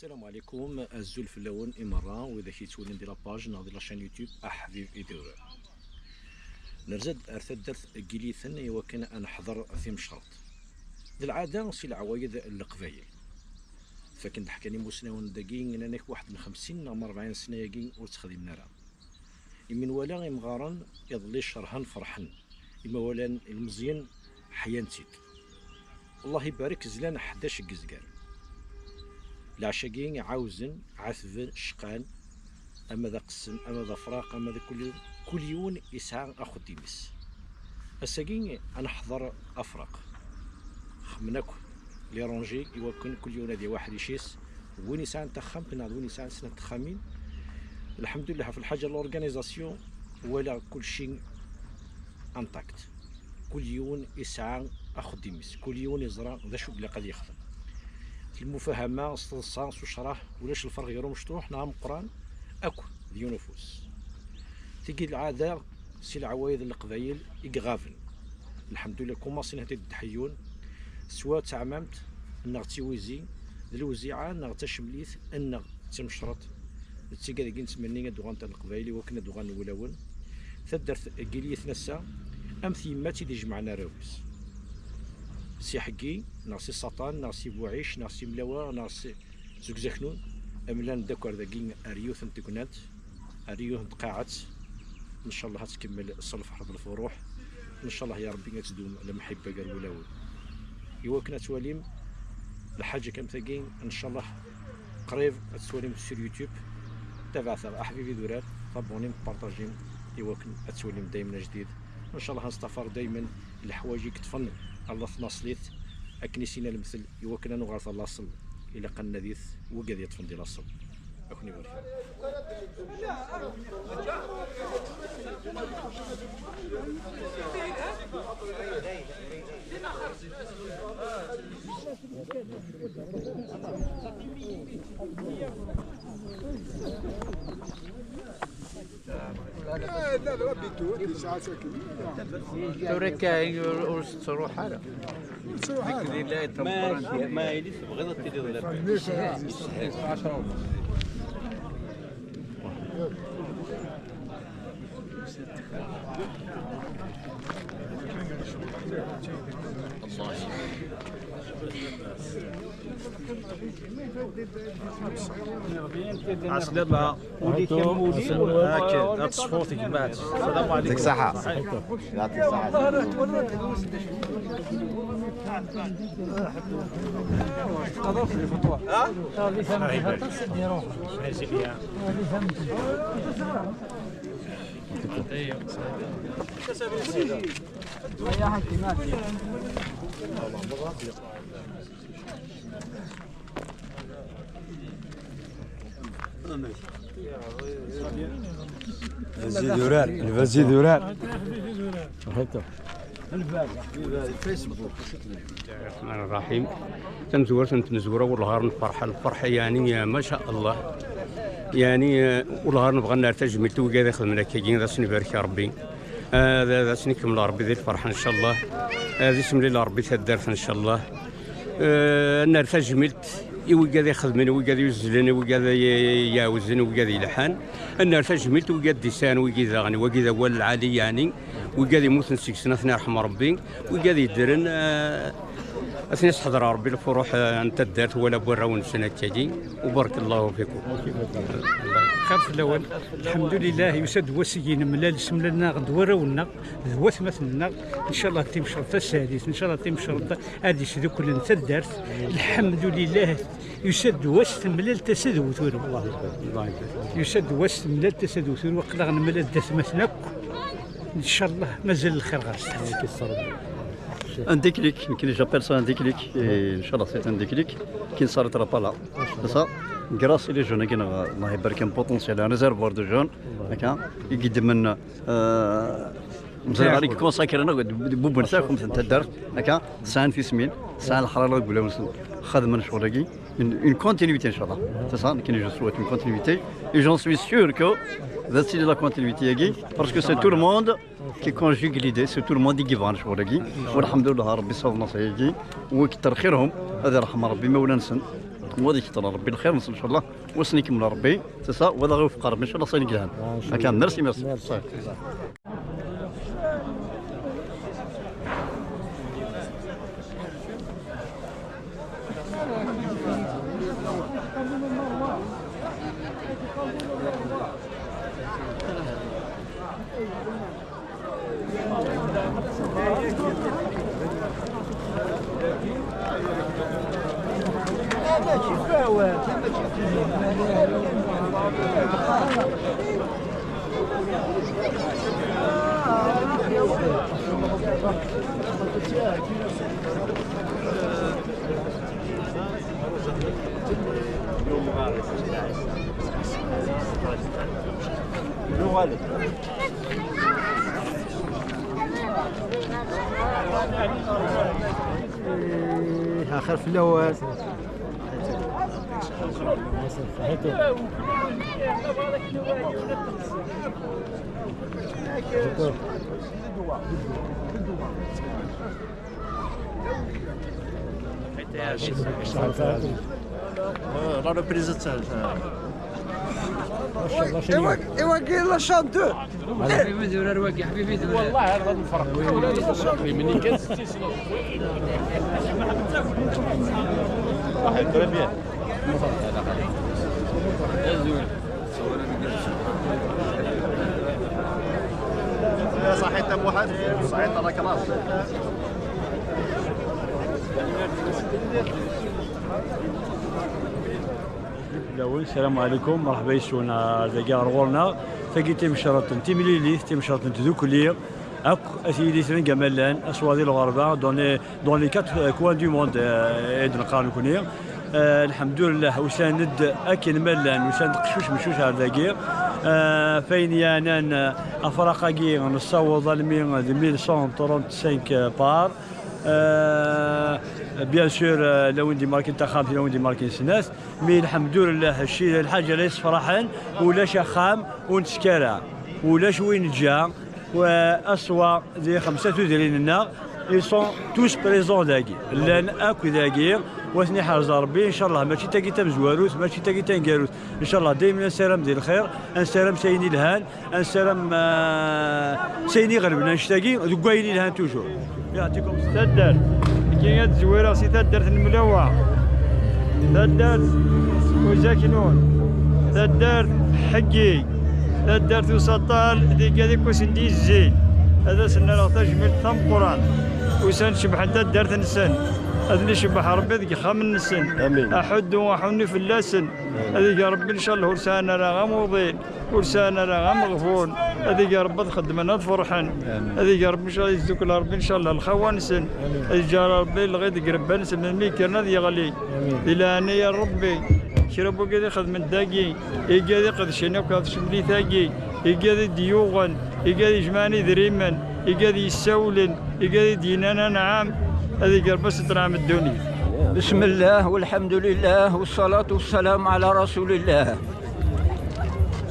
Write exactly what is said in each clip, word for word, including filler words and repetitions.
السلام عليكم، azul fell-awen i merra widak yettwalin di la page neɣ di la chaîne YouTube Aḥbib Idurar. Nerza-d ar taddart n Yiliten i wakken ad neḥḍer timecreḍt. D lɛada si leɛwayed n Leqbayel. Fakken d-ḥkan imusnawen dagi, nnan-ak waḥed n xemsin neɣ n rebɛin sna-agi ur ttxedimen ara. Imi nwala imɣaren iḍelli cerhen ferḥen, imawlan ilmeẓyen ḥyan-tt-id. Allah ibarek, zlan ḥdac n yizgan. Leɛca-agi ɛawzen, ɛetben, cqan, ama d aqessem, ama d afraq, ama d kul, kul yiwen isɛa axeddim-is. Ass-agi ad neḥḍer afraq. Xemmen akk les rangées i wakken kul yiwen ad yawi aḥric-is, win yesɛan taxxamt neɣ d win yesɛan snat texxamin. Lḥemdullah ɣef lḥaǧa, l'organisation, walaɣ kulci intact. Kul yiwen isɛa axeddim-is, kul yiwen iẓra d acu i ilaq ad yexdem. Lmufahama s teḍsa s ucrah, ulac lferq gar umecṭuḥ neɣ ameqqran, akk d yiwen ufus. Tigi d lɛada si leɛwayed n Leqbayel i iɣaben. Lḥemdullah, kumaṣin ad d-ḥeyyun, swa d taɛmamt, neɣ d tiwizi, d lewziɛa, neɣ d tacemlit, neɣ d timecreḍt. D tigad-agi nettmenni ad d-uɣalent ar Leqbayel i wakken ad d-uɣalen wulawen. Taddart n Yiliten ass-a, am tyemmat i d-ijemɛen arraw-is. Si Ḥeggi, neɣ si Saṭan, neɣ si Buɛic, neɣ si Mlawa, neɣ si Zegzaknun, mlan-d akk ar dagi ar yiwet n tegnant, ar yiwet n tqaɛet. Ncallah ad tkemmel s lferḥ d lfuruḥ. Ncallah ya Rebbi ad tdum lemḥibba gar wulawen. Iwakken ad twalim lḥaǧa kam tagi, ncallah qrib ad tettwalim sur YouTube. Tabaɛt-aɣ Aḥbib Idurar, tabunim, partajim, iwakken ad twalim daymen ajdid. Ncallah ad nestafar daymen leḥwayeǧ i yeṭṭfen ɣer tnaṣlit, akken i s-yenna lemtel, iwakken ad nuɣal ɣer laṣel, ilaq ad nnadit wigad yeṭṭfen di laṣel. Ad ken-ibarek. Tura akka ur, ur s-ttruḥ ara. Ur ttruḥ ara. Ma, ma yili tebɣiḍ ad tiliḍ labas. Yeshel. Yeshel. Ɛeslama. Uli kan wuli. Akken, ad teṣfuḍ tegmaɛt. Salam ɛlikum. Deg ṣaḥa. Yɛṭi ṣaḥa. Lbaz idurar, lbaz idurar. Raḥim. Tamezwart n tmezwura, wellah ar nefreḥ lferḥ, yeɛni, ma ca Allah. Yeɛni, wellah ar nebɣa ad nerr tajmilt i wigad ixedmen akkagi, ad asen-ibarek Rebbi. Ad, ad asen-ikemmel Rebbi di lferḥ, ncallah. Ad isemlil Rebbi taddart, ncallah. Eh, ad nerr tajmilt i wigad ixedmen, i wigad yuzzlen, i wigad i-, iɛewzen, i wigad yelḥan. Ad nerr tajmilt i wigad d-isɛan, wigi daɣen, wigi d awal lɛali, yeɛni, wigad yemmuten seg-sen, ad ten-irḥem Rebbi, wigad yeddren, eh, ad ten-isḥeḍer Rebbi lfuruḥ, eh, n taddart, wala n warraw-nsen akkagi, u barek Allahu fikum. Xir fell-awen. Lḥemdulillah, yusa-d wass-agi nemlal, semlalen-aɣ-d warraw-nneɣ, d watmaten-nneɣ. Ncallah timceḍ tasaɛdit, ncallah timceḍ ad isduklen taddart. Lḥemdulillah, yusa-d wass temlal tasa d weturu. Yusa-d wass temlal tasa d weturu, aql-aɣ nemlal d atmaten akk. Ncallah mazal lxir ɣer sdat. Un déclic, nekkini j'appelle ça un déclic, et ncallah c'est un déclic qui ne s'arrêtera pas là. C'est ça. Grâce i les jeunes, il y a un potentiel, un réservoir de jeunes, d'accord, i yeddmen, euh, mazal ɣer i consacré, bubben taxumt n taddart, d'accord, sɛan tismin, sɛan leḥrara deg wulawen-nsen, xedmen ccɣel-agi, une, une continuité, ncallah. C'est ça, nekkini je souhaite une continuité, et j'en suis sûr que that's la continuité-agi, parce que c'est tout le monde qui conjugue l'idée, c'est tout le monde i yebɣan ccɣel-agi. Walḥemdullah, Rebbi iṣaḍ-nneɣ s ayagi, u ikter xirhum, ad irḥem Rebbi imawlan-nsen. Wa ad ikter Rebbi lxir-nsen, inchallah. Wa ad sen-ikemmel Rebbi. C'est ça, wa ad aɣ-iwefeq Rebbi, inchallah, s ayen yelhan. Akka, merci, merci. Merci. إيه، خير في الأول. آه، لا ريبريز تاع، تاع. ما شاء الله، شنو؟ إيوا، إيوا، كاين لا شان دو. حبيبي دور، رواقي، حبيبي دور. والله هذا الفرق. منين كان ستين سنة. واحد تربية. يا صحيت أبو حاتم، صحيت على كلاس. الأول، السلام عليكم، مرحبا يسونا دقيقة غورنا. تاكي تيمشرطن تيمليليت، تيمشرطن تذكلي. أك أثيلي ثنقة ملان، أسوادي الغربة، dans les, dans les quatre coins du monde, آه، إذن قال كوني. آه، الحمد لله، وساند أكن ملان، وساند قشوش مشوش على ذاكي. آه، فين يانان، آه، أفراقاكي نصوض المي ميل سون ترونت سانك بار. آه، بيان سور، آه، لو ندي ماركين تاخام، لو ندي ماركين سناس. مي الحمد لله، الشيء، الحاجة اللي يصفرحن، ولا شخام، ونسكرها، ولا شوي نجا، وأسوا ذي خمسة تدرين لنا، ils sont tous présents داكي. لان أكو داكي، وثني حرز ربي، إن شاء الله، ماشي تاكي تمزواروث، ماشي تاكي تنقاروث. إن شاء الله، دايما نسيرم ذي الخير، نسيرم سيني الهان، نسيرم، آه، سيني غربنا، نشتاقي، ذو قايلي الهان توجور. يعطيكم الصحة. Taddart. Nekki ad zwireɣ si taddart n Mlawa. Taddart Uzaknun. Taddart Ḥeggi. Taddart Usaṭal, d igad ikkusen d yizzi. Ad asen-rreɣ tajmilt tameqqrant. Usan cebḥen taddart-nsen. Ad ten-icebbeḥ Rebbi deg yexxamen-nsen. Amin. Aḥuddu aḥunni fell-asen. Amin. Ad ig Rebbi, ncallah, ur sɛan ara amuḍin. Ur sɛan ara ameɣbun, ad ig Rebbi ad xeddmen, ad ferḥen. Amin. Ad ig Rebbi, ncallah, yezdukel Rebbi, ncallah, lxawa-nsen. Amin. Ad iǧǧar Rebbi lɣid deg rebba-nsen, melmi kkren ad yeɣli. Amin. Di leɛnaya n Rebbi, kra n wigad ixedmen dagi, igad iqedcen akk ɣef tcemlit-agi, igad i d-yuɣen, igad ijemɛen idrimen, igad yessawlen, igad i d-yennan anɛam, ad ig Rebbi ad s-tenɛem ddunit. بسم الله والحمد لله والصلاة والسلام على رسول الله.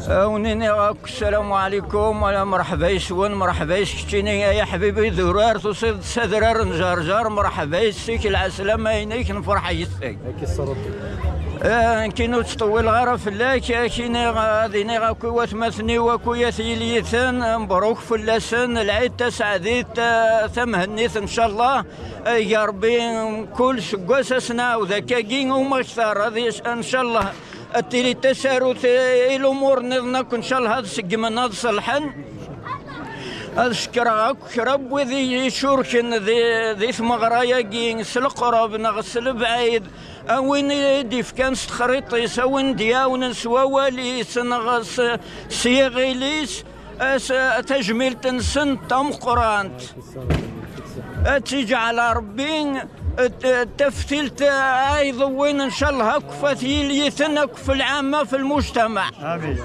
Awen-iniɣ akk السلام عليكم ولا مرحبا يسون، مرحبا يسكتيني يا حبيبي ذرار، تصيد سدرار نزار زار، مرحبا يسك العسلامة ينيك نفرح يسك. Nekki ur ttṭewwileɣ ara fell-ak, ad k-iniɣ, ad iniɣ akk i watmaten-iw, akk i at yiliten, mebruk fell-asen, lɛid taseɛdit, ta-, tamhennit, ncallah, ad ig Rebbi kul seggas ad s-nɛawed akkagi, uma akter, ad is-, ncallah, ad tili tasarut i, i lumuṛ nniḍen akk, ncallah, ad seggmen, ad ṣelḥen. Ad cekkreɣ akk kra n wid i icurken di, di tmeɣra-agi, s leqreb neɣ s lebɛid, a win i d-ifkan s texriṭ-is, a win d-iɛawnen s wawal-is neɣ s, s yiɣil-is, as-, tajmilt-nsen d tameqqrant. Ad tt-iǧɛel Rebbi, eh, taftilt, eh, ay iḍewwin, ncallah, akk f at yiliten, akk f lɛamma, f lmujtamaɛ. Amin.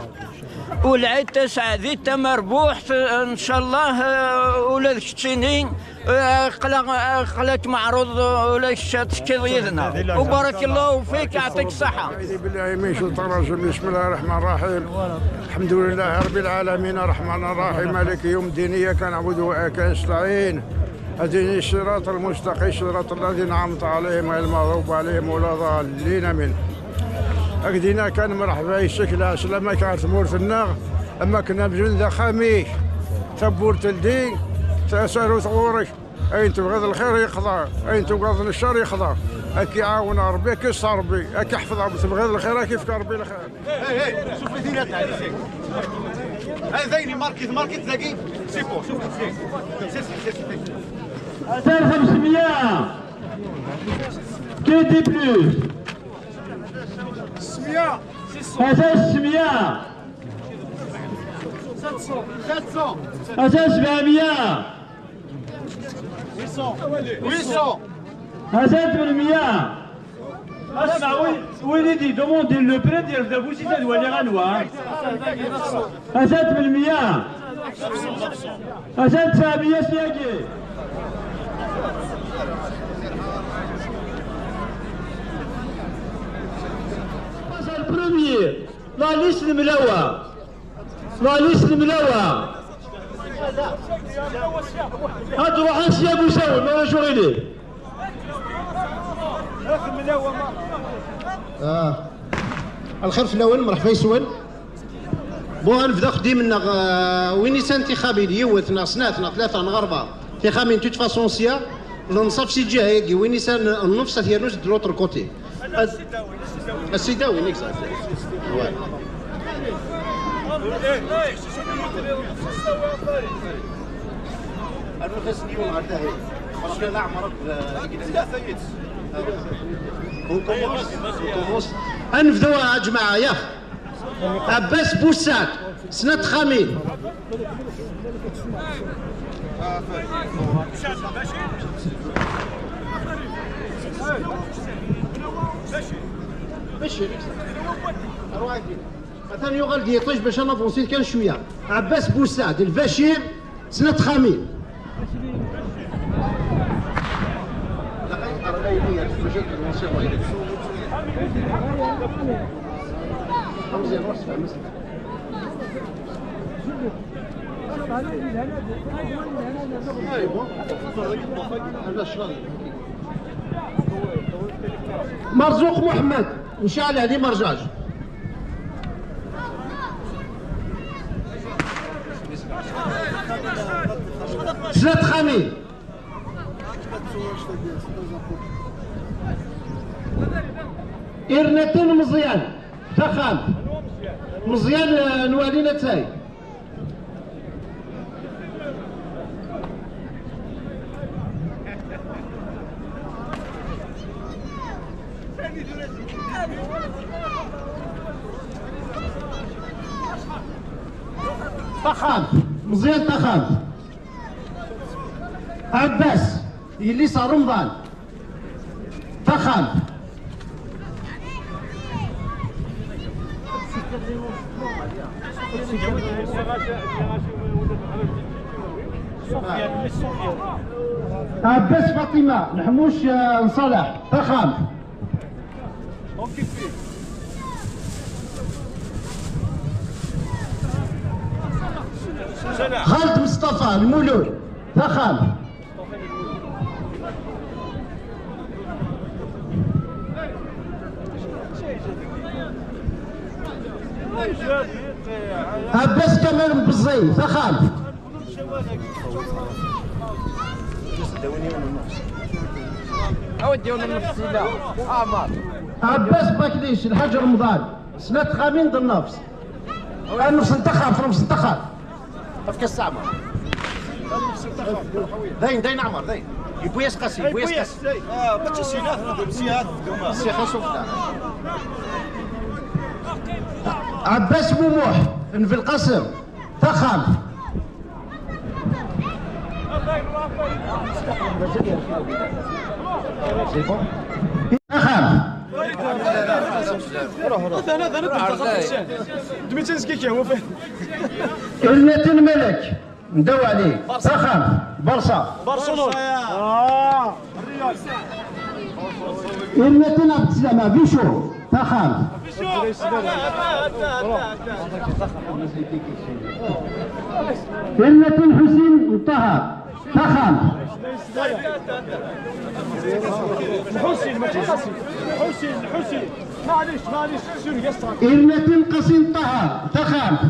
Ulɛid taseɛdit tamerbuḥt, ncallah, eh, ula d keččini, eh, aqla-, aqla-k meɛruḍ, ula d kečč ad tekkiḍ yid-neɣ. وبارك الله فيك، يعطيك الصحة. أعوذ بالله من الشيطان الرجيم. بسم الله الرحمن الرحيم. الحمد لله رب العالمين، الرحمن الرحيم، مالك يوم الدين، إياك نعبد وإياك نستعين. Ad ini ṣṣirat al-mustaqim, ṣṣirat alladhina an'amta ɛalayhim ɣayril maɣḍubi ɛalayhim wa la ḍallin, amin. Ak dina kan, mreḥba yes-k, lɛeslama-k ɣer tmurt-nneɣ, am akken amzun d axxam-ik. Tawwurt teldi, tasarut ɣur-k. Ayen tebɣiḍ lxir yeqḍa, ayen tugadeḍ n ccer yexḍa. Ad k-iɛawen Ṛebbi, ad k-iṣṣer Ṛebbi, ad k-iḥfeḍ Ṛebbi, tebɣiḍ lxir ad k-ifk Ṛebbi lxir. Hey, hey, شوف لي ديرها تاع لي سيك. هاي زيني ماركت، ماركت تلاقي. C'est bon, شوف لي سيك. C'est ça, c'est ça. ألف وخمسمية. كي دي بلوس؟ ستمية. ألف وستمية. ألف وسبعمية. Huit cents. ألف وثمنمية. اسمع، وين، وين يدي دوموندي لو بري ديال دابوسي تدوالي غنوا؟ ألف وثمنمية. ألف وتسعمية سياكي. Passe le premier. La liste الملاوة. La liste الملاوة. هاد روح انت يا ابو ساوي، ما شغلي. آه. الخير في الاول، مرحبا يسون. بون، غنبدا خديم لنا، آه، وين يسان تيخابين، يوث نا سنات نا ثلاثه نا اربعه تيخابين توت فاسون سيا. لنصف سي جهه، وين يسان النفس هي نوز دو لوتر كوتي. السيداوي، نيكزاكت. Ouais. انا خصني يوم غدا هي. باسكو لا عمرك، آه، كومونس، كومونس. انبداو يا جماعه، ياك؟ عباس بوسعد، سنة خامين. ماشي. أروح أجي. مثلا يوغال ديطيج باش أنا فونسيت كان شوية. عباس بوسعد، البشير، سنة خامين. مرزوق محمد، نشعل عليه مرجاج. سنة خامين. إرنتين مزيان، فخام. مزيان، آه، نوالي نتاي. فخام، مزيان فخام. عباس، يلي صار رمضان. فخام. عباس فاطمة، الحموش، آه، صالح، فخام. خالد مصطفى، المولود، فخام. عباس كمال مبزي، فخام. أودي ولا نفس لا. أعمار. عباس باكليش، الحاج رمضان. سنة خامين د النفس. النفس نتخر، في النفس نتخر. في كاس العمر. داين، داين عمر، داين. يبوياس قاسي، يبوياس قاسي. آه، ما تشي سينات، سينات، دوما. سي خاصو فلان. عباس بوموح، بن في القاسم. فخام. فخام. المتين ملك. نداو عليه. فخام. برشا. برشلونة. إرنتين عبد السلام، فيشو، فخام. إرنتين حسين طه. Taxxamt. الحسين، ماشي الحسين. الحسين، الحسين. معليش، معليش، سوري، يسرى. Irnatin Qasim Taha, taxxamt.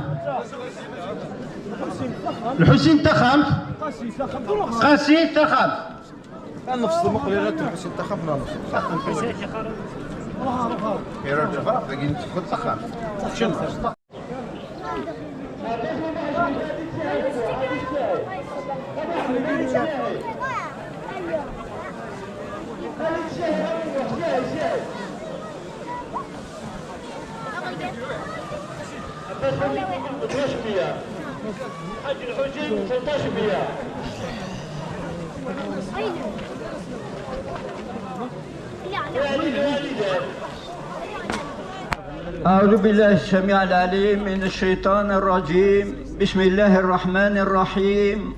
Lḥusin, taxxamt. Qasi, taxxamt. Nefṣel Muqlilat, Lḥusin, taxxamt, neɣ nefṣel. Ira lǧebra, dagi nettfeq taxxamt. أعوذ بالله السميع العليم من الشيطان الرجيم. بسم الله الرحمن الرحيم.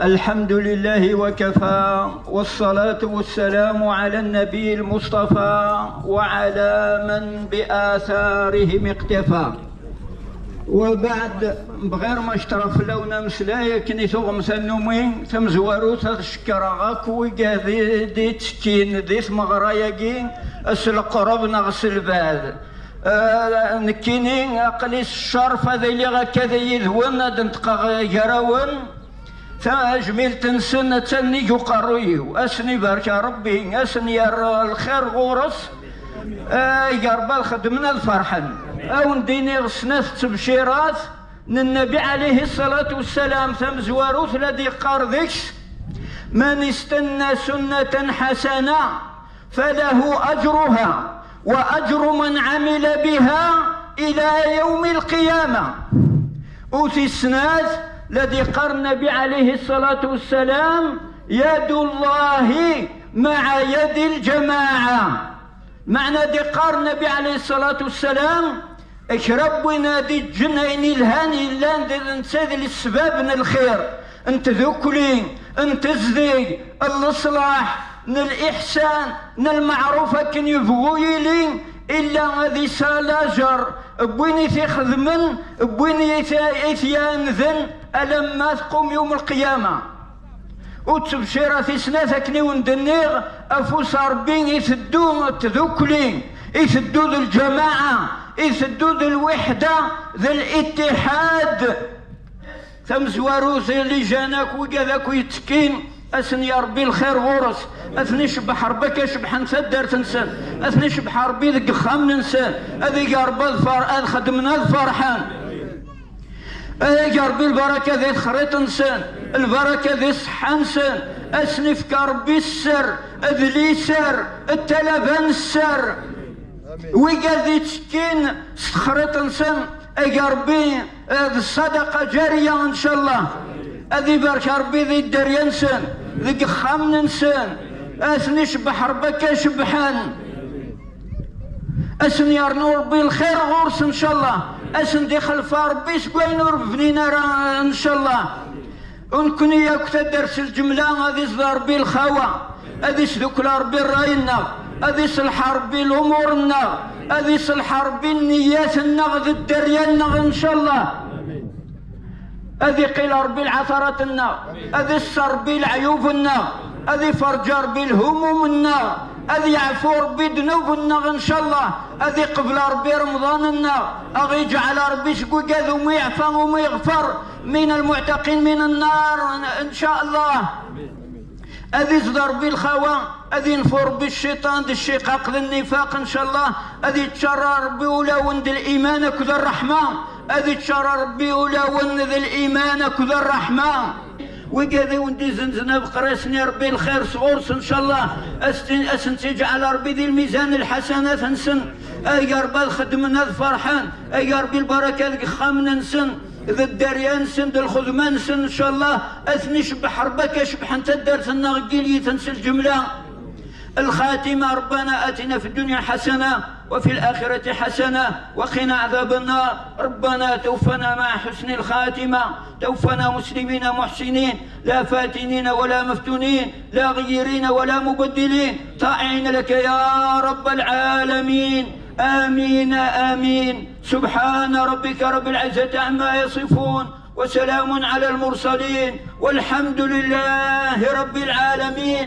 الحمد لله وكفى، والصلاة والسلام على النبي المصطفى وعلى من بآثارهم اقتفى. وبعد، bɣiɣ ma ceṭreɣ fell-awen ameslay akken i tuɣem tannumi tamezwarut, ad cekkreɣ akk wigad i d-ittekkin di tmeɣra-agi, s leqreb neɣ s lbad. Eh, nekkini aql-i s ccerf ad iliɣ akka yid-wen, ad neṭqeɣ gar-awen. Tajmilt-nsen attan nnig uqerruy-iw. Ad sen-ibarek Ṛebbi, ad sen-yerr lxir ɣur-s. Eh, ay Ṛebbi ad xedmen ad ferḥen. Ad wen-d-iniɣ snat tebcirat n Nnabi ɛlihi ṣṣalatu wessalam. Tamezwarut la d-yeqqar deg-s: من استن سنة حسنة فله أجرها وأجر من عمل بها إلى يوم القيامة. U tis snat, la d-yeqqar Nnabi ɛlihi ṣṣalatu wessalam: يد الله مع يد الجماعة. Meɛna, d-yeqqar Nnabi ɛlihi ṣṣalatu wessalam, kra n win ad iǧǧen ayen ilhan yellan d netta d lesbab n lxir, n tdukli, n tezdeg, n leṣlaḥ, n liḥsan, n lmeɛruf akken yebɣu yili, illa ad isɛa lajer n win i t-ixedmen, n win i t-, i t-iɛaneden, alamma tqum yum lqiyama. U d tebcira tis snat, akken i wen-d-nniɣ, afus Ṛebbi iteddu d tdukli, iteddu d lǧamaɛa, iteddu d lwiḥda, d littiḥad. Tamezwarut, lijan akk wigad akk yettekkin, ad sen-yerr Ṛebbi lxir ɣur-s, ad ten-icebbeḥ Ṛebbi akka cebḥen taddart-nsen, ad ten-icebbeḥ Ṛebbi deg yexxamen-nsen, ad ig Ṛebbi ad fer-, ad xedmen ad ferḥen. Ad ig Ṛebbi lbaraka di texriṭ-nsen, lbaraka di ṣṣeḥḥa-nsen, ad sen-ifk Ṛebbi sser d liser d talaba n sser. Wigad ittekkin s texriṭ-nsen, ig Ṛebbi, eh, d ṣṣadaqa ǧariya, ncallah. Ad ibarek Ṛebbi di dderya-nsen, deg yexxamen-nsen, ad ten-icebbeḥ Ṛebbi akka cebḥen. Ad sen-yernu Ṛebbi lxir ɣur-s, ncallah. Ad sen-d-ixelf Ṛebbi seg wayen ur bnin ara, ncallah. U nekkni akk taddart s lǧemla, ad izḍa Ṛebbi lxawa, ad isdukkel Ṛebbi ṛṛay-nneɣ, ad iṣelḥ Ṛebbi lumuṛ-nneɣ, ad iṣelḥ Ṛebbi nniyat-nneɣ d dderya-nneɣ, ncallah. Ad iqil Ṛebbi lɛafarat-nneɣ, ad iṣṣer Ṛebbi leɛyub-nneɣ, ad iferǧ Ṛebbi lhumum-nneɣ, ad yeɛfu Ṛebbi ddnub-nneɣ, ncallah, ad iqbel Ṛebbi Remḍan-nneɣ, ad ɣ-iǧɛel Ṛebbi seg wigad umi yeɛfa, umi yeɣfer, min lmuɛtaqin min nnar, ncallah. Ad izḍ Ṛebbi lxawa, ad infu Ṛebbi cciṭan d cciqaq d nnifaq, ncallah, ad iččaṛṛa Ṛebbi ulawen d liman akked ṛṛeḥma, ad iččaṛṛa Ṛebbi ulawen d liman akked ṛṛeḥma. Wigad i wen-d-izenzen abeqri, ad sen-yerr Ṛebbi lxir sɣur-s, ncallah, ad sen-, ad sen-tt-iǧɛel Ṛebbi di lmizan lḥasanat-nsen, ig Ṛebbi ad xedmen ad ferḥen, ig Ṛebbi lbaraka deg yexxamen-nsen, d dderya-nsen, d lxedma-nsen, ncallah, ad ten-icebbeḥ Ṛebbi akka cebḥen taddart-nneɣ n Yilit s lǧemla. الخاتمة: ربنا آتنا في الدنيا حسنة وفي الآخرة حسنة وقنا عذاب النار. ربنا توفنا مع حسن الخاتمة، توفنا مسلمين محسنين، لا فاتنين ولا مفتونين، لا غيرين ولا مبدلين، طائعين لك يا رب العالمين. آمين، آمين. سبحان ربك رب العزة عما يصفون. وسلام على المرسلين والحمد لله رب العالمين.